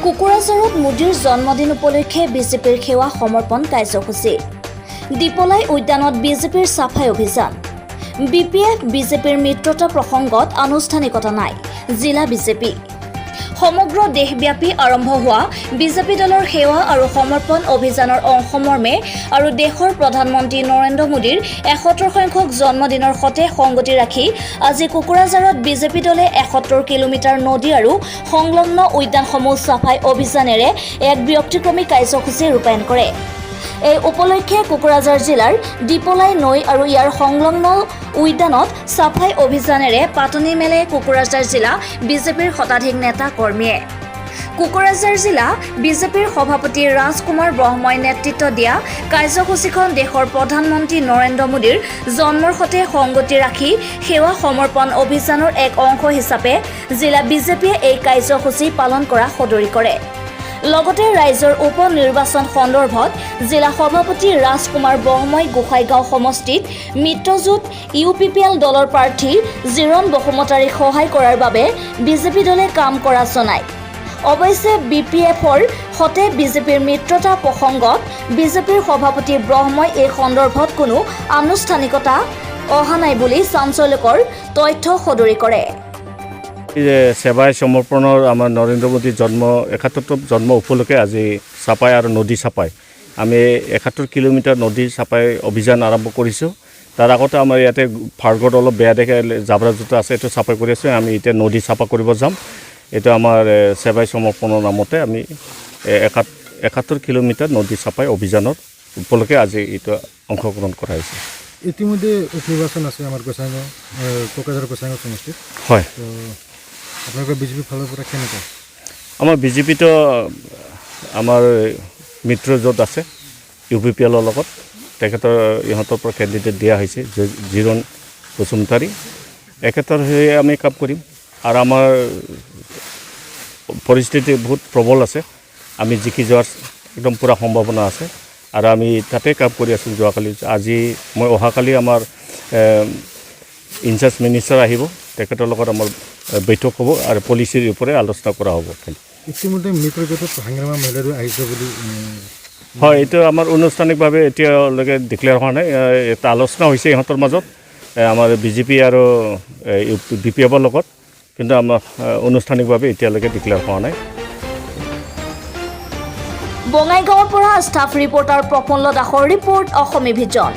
কোকৰাঝাৰত মোদীৰ জন্মদিন উপলক্ষে বিজেপিৰ সেৱা সমৰ্পণ কাৰ্যসূচী। দিপলাই উদ্যানত বিজেপিৰ চাফাই অভিযান। বিপিএফ বিজেপিৰ মিত্ৰতা প্ৰসংগত আনুষ্ঠানিকতা নাই, জিলা বিজেপি। সমগ্ৰ দেশব্যাপী আৰম্ভ হোৱা বিজেপি দলৰ সেৱা আৰু সমৰ্পণ অভিযানৰ অংশমৰ্মে আৰু দেশৰ প্ৰধানমন্ত্ৰী নৰেন্দ্ৰ মোদীৰ 71 সংখ্যক জন্মদিনৰ সতে সংগতি ৰাখি আজি কোকৰাঝাৰত বিজেপি দলে 71 কিলোমিটাৰ নদী আৰু সংলগ্ন উদ্যানসমূহ চাফাই অভিযানেৰে এক ব্যতিক্ৰমী কাৰ্যসূচী ৰূপায়ণ কৰে। এই উপলক্ষে কোকৰাঝাৰ জিলাৰ দিপলাই নৈ আৰু ইয়াৰ সংলগ্ন উদ্যানত চাফাই অভিযানেৰে পাতনি মেলে কোকৰাঝাৰ জিলা বিজেপিৰ শতাধিক নেতা কৰ্মীয়ে। কোকৰাঝাৰ জিলা বিজেপিৰ সভাপতি ৰাজকুমাৰ ব্ৰহ্মই নেতৃত্ব দিয়া কাৰ্যসূচীখন দেশৰ প্ৰধানমন্ত্ৰী নৰেন্দ্ৰ মোদীৰ জন্মৰ সৈতে সংগতি ৰাখি সেৱা সমৰ্পণ অভিযানৰ এক অংশ হিচাপে জিলা বিজেপিয়ে এই কাৰ্যসূচী পালন কৰা সদৰি কৰে। লগতে ৰাজ্যৰ উপ নিৰ্বাচন সন্দৰ্ভত জিলা সভাপতি ৰাজকুমাৰ ব্ৰহ্মই গোসাইগাঁও সমষ্টিত মিত্ৰজোঁট ইউপিপিএল দলৰ প্ৰাৰ্থী জিৰণ বসুমতাৰীক সহায় কৰাৰ বাবে বিজেপি দলে কাম কৰা জনায়। অৱশ্যে বিপিএফৰ সতে বিজেপিৰ মিত্ৰতা প্ৰসংগত বিজেপিৰ সভাপতি ব্ৰহ্মই এই সন্দৰ্ভত কোনো আনুষ্ঠানিকতা অহা নাই বুলি চাঞ্চল্যকৰ তথ্য সদৰি কৰে। এই যে সেৱাই সমৰ্পণৰ আমাৰ নৰেন্দ্ৰ মোদীৰ জন্ম 71তম জন্ম উপলক্ষে আজি চাফাই আৰু নদী চাফাই, আমি 71 কিলোমিটাৰ নদী চাফাই অভিযান আৰম্ভ কৰিছোঁ। তাৰ আগতে আমাৰ ইয়াতে ফাৰ্গত অলপ বেয়া দেখে, জাবৰা জোতা আছে, এইটো চাফা কৰি আছোঁ। আমি এতিয়া নদী চাফা কৰিব যাম। এইটো আমাৰ সেৱাই সমৰ্পণৰ নামতে আমি 71 কিলোমিটাৰ নদী চাফাই অভিযানৰ উপলক্ষে আজি এইটো অংশগ্ৰহণ কৰা হৈছে। ইতিমধ্যে উপ নিৰ্বাচন আছে আমাৰ গোসাইগাঁও, কোকৰাঝাৰ গোসাইগাঁও সমষ্টিত। হয়। তো আপোনালোকৰ বিজেপিৰ ফালৰ পৰা কেনেকুৱা? আমাৰ বিজেপিতো আমাৰ মিত্ৰজোঁট আছে ইউপিপিএলৰ লগত। তেখেতৰ ইহঁতৰ পৰা কেণ্ডিডেট দিয়া হৈছে জিৰণ বসুমতাৰী। এখেতৰ হৈ আমি কাম কৰিম আৰু আমাৰ পৰিস্থিতি বহুত প্ৰবল আছে। আমি জিকি যোৱাৰ একদম পূৰা সম্ভাৱনা আছে আৰু আমি তাতে কাম কৰি আছোঁ। যোৱাকালি, আজি মই অহাকালি আমাৰ ইনচাৰ্জ মিনিষ্টাৰ আহিব। তেখেতৰ লগত আমাৰ বৈঠক হ'ব আৰু পলিচিৰ ওপৰে আলোচনা কৰা হ'ব। ইতিমধ্যে মিত্ৰজোঁটত হাগ্ৰামা মহিলাৰো আহিছে বুলি হয়, এইটো আমাৰ আনুষ্ঠানিকভাৱে এতিয়ালৈকে ডিক্লেয়াৰ হোৱা নাই। এটা আলোচনা হৈছে ইহঁতৰ মাজত, আমাৰ বিজেপি আৰু বিপিএফৰ লগত, কিন্তু আমাৰ আনুষ্ঠানিকভাৱে এতিয়ালৈকে ডিক্লেয়াৰ হোৱা নাই। বঙাইগাঁৱৰ পৰা ষ্টাফ ৰিপৰ্টাৰ প্ৰফুল্ল দাসৰ ৰিপৰ্ট, অসমী ভিজন।